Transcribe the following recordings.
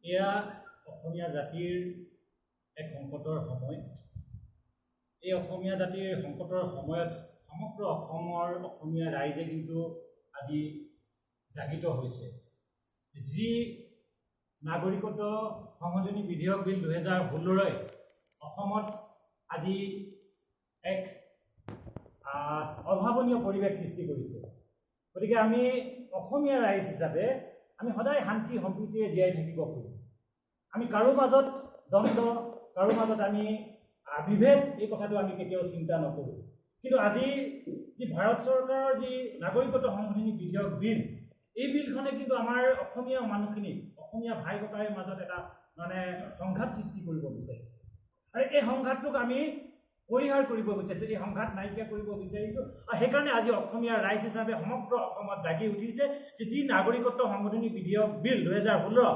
এয়া অসমীয়া জাতিৰ এক সংকটৰ সময়। এই অসমীয়া জাতিৰ সংকটৰ সময়ত সমগ্ৰ অসমৰ অসমীয়া ৰাইজে কিন্তু আজি জাগৃত হৈছে। যি নাগৰিকত্ব সংশোধনী বিধেয়ক বিল 2016ই অসমত আজি এক অভাৱনীয় পৰিৱেশ সৃষ্টি কৰিছে। গতিকে আমি অসমীয়া ৰাইজ হিচাপে আমি সদায় শান্তি সম্প্ৰীতিৰে জীয়াই থাকিব খোজোঁ। আমি কাৰো মাজত দ্বন্দ্ব, কাৰো মাজত আমি বিভেদ, এই কথাটো আমি কেতিয়াও চিন্তা নকৰোঁ। কিন্তু আজি যি ভাৰত চৰকাৰৰ যি নাগৰিকত্ব সংশোধনী বিধেয়ক বিল, এই বিলখনে কিন্তু আমাৰ অসমীয়া মানুহখিনিক, অসমীয়া ভাই ককাইৰ মাজত এটা মানে সংঘাত সৃষ্টি কৰিব বিচাৰিছে আৰু এই সংঘাতটোক আমি পৰিহাৰ কৰিব বিচাৰিছোঁ, এই সংঘাত নাইকিয়া কৰিব বিচাৰিছোঁ। আৰু সেইকাৰণে আজি অসমীয়া ৰাইজ হিচাপে সমগ্ৰ অসমত জাগি উঠিছে যে যি নাগৰিকত্ব সংশোধনী বিধেয়ক বিল 2016,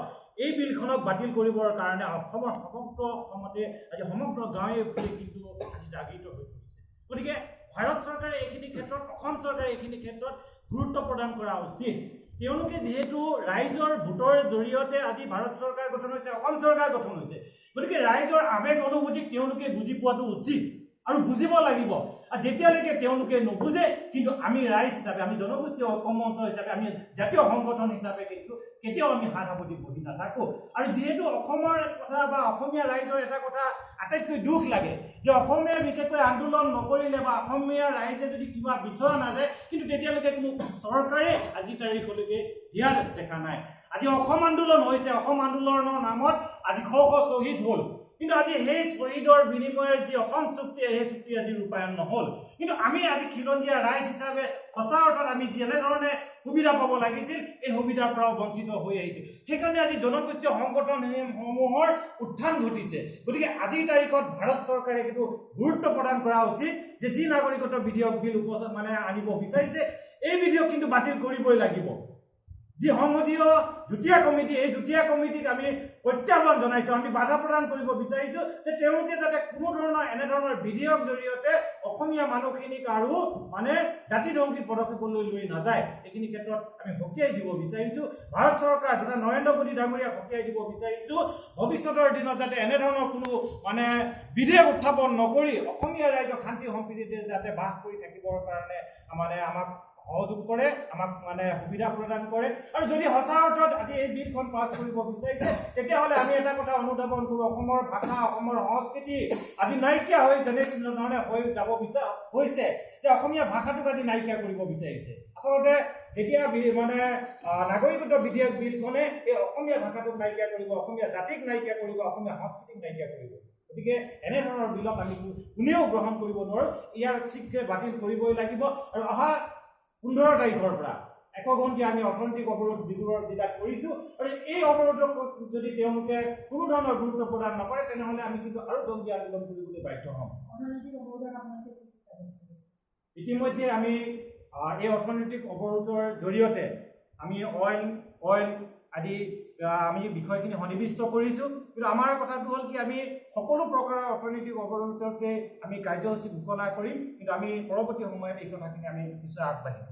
এই বিলখনক বাতিল কৰিবৰ কাৰণে অসমৰ সমগ্ৰ অসমতে আজি সমগ্ৰ গাঁৱে ভূঞে কিন্তু আজি জাগৃত হৈ পৰিছে। গতিকে ভাৰত চৰকাৰে এইখিনি ক্ষেত্ৰত, অসম চৰকাৰে এইখিনি ক্ষেত্ৰত গুৰুত্ব প্ৰদান কৰা উচিত। তেওঁলোকে যিহেতু ৰাইজৰ ভোটৰ জৰিয়তে আজি ভাৰত চৰকাৰ গঠন হৈছে, অসম চৰকাৰ গঠন হৈছে, গতিকে ৰাইজৰ আৱেগ অনুভূতিক তেওঁলোকে বুজি পোৱাটো উচিত আৰু বুজিব লাগিব। আৰু যেতিয়ালৈকে তেওঁলোকে নুবুজে, কিন্তু আমি ৰাইজ হিচাপে, আমি জনগোষ্ঠীয় ঐক্য মঞ্চ হিচাপে, আমি জাতীয় সংগঠন হিচাপে কিন্তু কেতিয়াও আমি হাত সাৱটি বহি নাথাকোঁ। আৰু যিহেতু অসমৰ কথা বা অসমীয়া ৰাইজৰ এটা কথা আটাইতকৈ দুখ লাগে যে অসমীয়া বিশেষকৈ আন্দোলন নকৰিলে বা অসমীয়া ৰাইজে যদি কিবা বিচৰা নাযায়, কিন্তু তেতিয়ালৈকে কোনো চৰকাৰে আজি তাৰিখলৈকে দিয়া দেখা নাই। আজি অসম আন্দোলন হৈছে, অসম আন্দোলনৰ নামত আজি শ শ শ্বহীদ হ'ল, কিন্তু আজি সেই শ্বহীদৰ বিনিময়ত যি অসম চুক্তি, সেই চুক্তি আজি ৰূপায়ণ নহ'ল। কিন্তু আমি আজি খিলঞ্জীয়া ৰাইজ হিচাপে সঁচা অৰ্থত আমি যেনেধৰণে সুবিধা পাব লাগিছিল, এই সুবিধাৰ পৰাও বঞ্চিত হৈ আহিছোঁ। সেইকাৰণে আজি জনগোষ্ঠীয় সংগঠনসমূহৰ উত্থান ঘটিছে। গতিকে আজিৰ তাৰিখত ভাৰত চৰকাৰে কিন্তু গুৰুত্ব প্ৰদান কৰা উচিত যে যি নাগৰিকত্ব বিধেয়ক বিল মানে আনিব বিচাৰিছে, এই বিধেয়ক কিন্তু বাতিল কৰিবই লাগিব। যি সংসদীয় যুটীয়া কমিটি, এই যুটীয়া কমিটিক আমি প্ৰত্যাহ্বান জনাইছোঁ, আমি বাধা প্ৰদান কৰিব বিচাৰিছোঁ যে তেওঁলোকে যাতে কোনো ধৰণৰ এনেধৰণৰ বিধেয়ক জৰিয়তে অসমীয়া মানুহখিনিক আৰু মানে জাতিধ্বংসী পদক্ষেপলৈ লৈ নাযায়। এইখিনি ক্ষেত্ৰত আমি সকীয়াই দিব বিচাৰিছোঁ। ভাৰত চৰকাৰ তথা নৰেন্দ্ৰ মোদী ডাঙৰীয়াক সকীয়াই দিব বিচাৰিছোঁ, ভৱিষ্যতৰ দিনত যাতে এনেধৰণৰ কোনো মানে বিধেয়ক উত্থাপন নকৰি অসমীয়া ৰাইজক শান্তি সম্প্ৰীতিতে যাতে বাস কৰি থাকিবৰ কাৰণে মানে আমাক সহযোগ কৰে, আমাক মানে সুবিধা প্ৰদান কৰে। আৰু যদি সঁচা অৰ্থত আজি এই বিলখন পাছ কৰিব বিচাৰিছে, তেতিয়াহ'লে আমি এটা কথা অনুধাৱন কৰোঁ, অসমৰ ভাষা, অসমৰ সংস্কৃতি আজি নাইকিয়া হৈ যেনে ধৰণে হৈ যাব হৈছে যে অসমীয়া ভাষাটোক আজি নাইকিয়া কৰিব বিচাৰিছে। আচলতে যেতিয়া মানে নাগৰিকত্ব বিধেয়ক বিলখনে এই অসমীয়া ভাষাটোক নাইকিয়া কৰিব, অসমীয়া জাতিক নাইকিয়া কৰিব, অসমীয়া সংস্কৃতিক নাইকিয়া কৰিব। গতিকে এনেধৰণৰ বিলক আমি কোনেও গ্ৰহণ কৰিব নোৱাৰোঁ। ইয়াৰ শীঘ্ৰে বাতিল কৰিবই লাগিব। আৰু অহা 15 তাৰিখৰ পৰা 1 ঘণ্টীয়া আমি অৰ্থনৈতিক অৱৰোধ ডিব্ৰুগড় জিলাত কৰিছোঁ। আৰু এই অৱৰোধক যদি তেওঁলোকে কোনো ধৰণৰ গুৰুত্ব প্ৰদান নকৰে, তেনেহ'লে আমি কিন্তু আৰু জংগী আন্দোলন কৰিবলৈ বাধ্য হ'ম। অৰ্থনৈতিক অৱৰোধত আপোনালোকে কি কি কাৰ্যসূচী লৈছে? ইতিমধ্যে আমি এই অৰ্থনৈতিক অৱৰোধৰ জৰিয়তে আমি অইল কইল আদি আমি বিষয়খিনি সন্নিৱিষ্ট কৰিছোঁ। কিন্তু আমাৰ কথাটো হ'ল কি, আমি সকলো প্ৰকাৰৰ অৰ্থনৈতিক অৱৰোধতে আমি কাৰ্যসূচী ঘোষণা কৰিম। কিন্তু আমি পৰৱৰ্তী সময়ত এই কথাখিনি আমি নিশ্চয় আগবাঢ়িম।